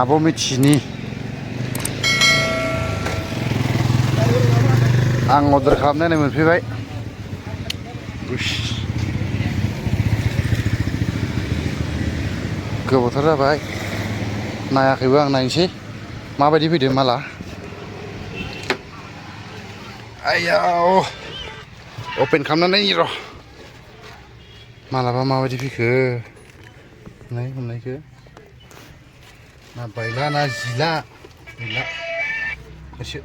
आब' मिथिनि आं अर्डार खालामनानै मोनफैबाय। गोबावथार जाबाय नायाखैबो आं, नायनोसै माबायदि फैदों माला। आयाव अपेन खालामनानै नायनि र', मालाबा माबायदि फैखो नाय हमनायखो। ना बायला ना जिला गैला एसे।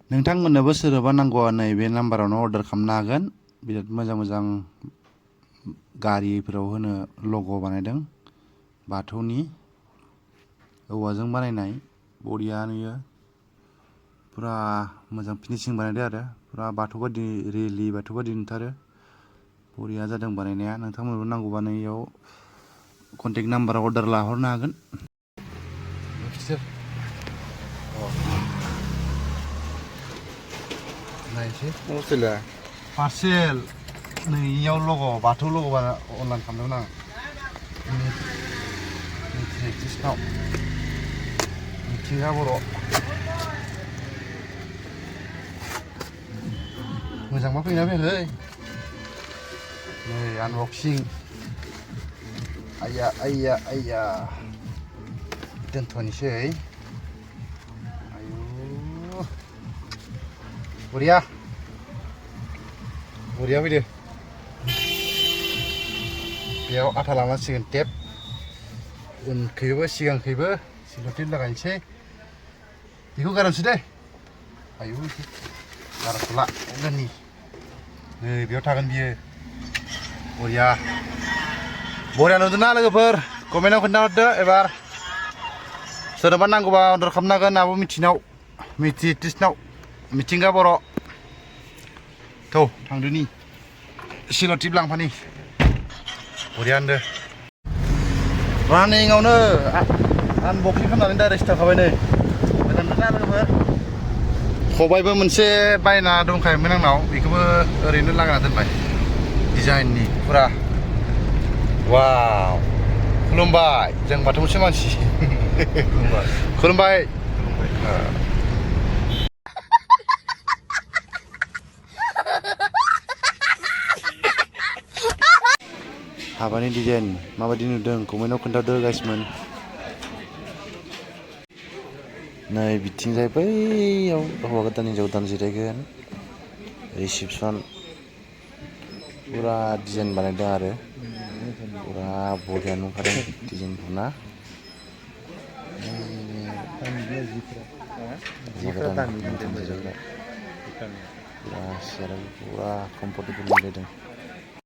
नोंथांमोननोबो सोरबा नांगौबा नैबे नाम्बारावनो अर्डार खालामनो हागोन। बिराद मोजां मोजां गारिफोराव होनो लग' बानायदों बाथौनि, औवाजों बानायनाय बरिया नुयो। फुरा मोजां फिनिशिं बानायदो आरो फुरा बाथौ बायदि रियेलि बाथौ बायदि नुथारो। बरिया जादों बानायनाया। नोंथांमोननोबो नांगौबा नैयाव कन्टेक्ट नाम्बाराव अर्डार लाहरनो हागोन। नायनोसै पार्सेल नैयाव लग' बाथौ लग' अनलाइन खालामदोंमोन आं मिथिंगा बर'। मोजांबा फैना फैयाखै नै आनबक्सिं। आइया आइया आइया दोनथ'नोसै। आयु बरिया बरिया फैदो। बेयाव आथा लानांसिगोन टेप, उनखैबो सिगांखैबो सिल'टिप लागायनोसै। बेखौ गारनोसै दे। आयु गारथ'ला दोननि नै बेयाव थागोन बियो। बरिया बरिया नुदोंना लोगोफोर? कमेन्टआव खोन्थाहरदो एबार। सोरनोबा नांगौबा अर्डार खालामनो हागोन आब' मिथिनाव, मिथिनाव, मिथिंगा बर'। थौ थांदोनि सिल'टिप लांफानि। बरिया नुदो। रानिंआवनो आनबक्सिं खालामनानै डाइरेक्ट स्टार्ट खाबाय नै। मोजां नुदोंना लोगोफोर? खबाइबो मोनसे बायना दंखायोमोन आंनाव, बेखौबो ओरैनो लागायना दोनबाय डिजाइननि फुरा। वाव खुलुमबाय, जों बाथौसो मानसि। खुलुमबाय। हाबानि डिजाइन माबायदि नुदों कमेन्टआव खोन्थादो गाइसमोन। नै बिथिंजाय बैयाव हौवा गोदान हिन्जाव गोदान जिरायगोन, रिसिपसन। फुरा डिजाइन बानायदों आरो फुरा बरिया नुखादों डिजाइनखौ ना। फुरा सियाराबो फुरा कमफर्टेबल मिलायदों।